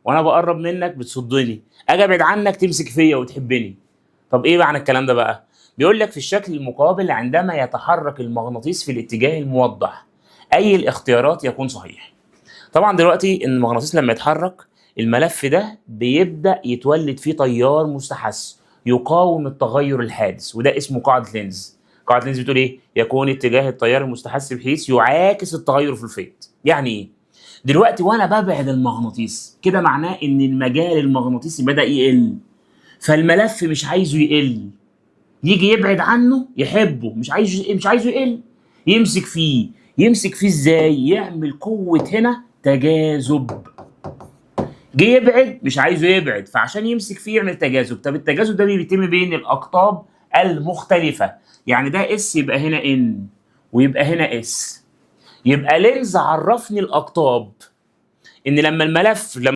وانا بقرب منك بتصدني، اجي ابعد عنك تمسك فيا وتحبني. طب ايه معنى الكلام ده بقى؟ بيقول لك في الشكل المقابل عندما يتحرك المغناطيس في الاتجاه الموضح، اي الاختيارات يكون صحيح؟ طبعا دلوقتي ان المغناطيس لما يتحرك، الملف ده بيبدا يتولد فيه تيار مستحث يقاوم التغير الحادث، وده اسمه قاعدة لينز. قاعدة لينز بتقول ايه؟ يكون اتجاه التيار المستحث بحيث يعاكس التغير في الفيض. يعني ايه؟ دلوقتي وانا ببعد المغناطيس كده، معناه ان المجال المغناطيسي بدا يقل، فالملف مش عايزه يقل، يجي يبعد عنه يحبه، مش عايزه يقل، يمسك فيه. يمسك فيه ازاي؟ يعمل قوة هنا تجاذب. جه يبعد، مش عايزه يبعد، فعشان يمسك فيه يعمل تجاذب. طب التجاذب ده بيتم بين الاقطاب المختلفة، يعني ده S يبقى هنا N ويبقى هنا S. يبقى لينز عرفني الاقطاب، ان لما الملف لما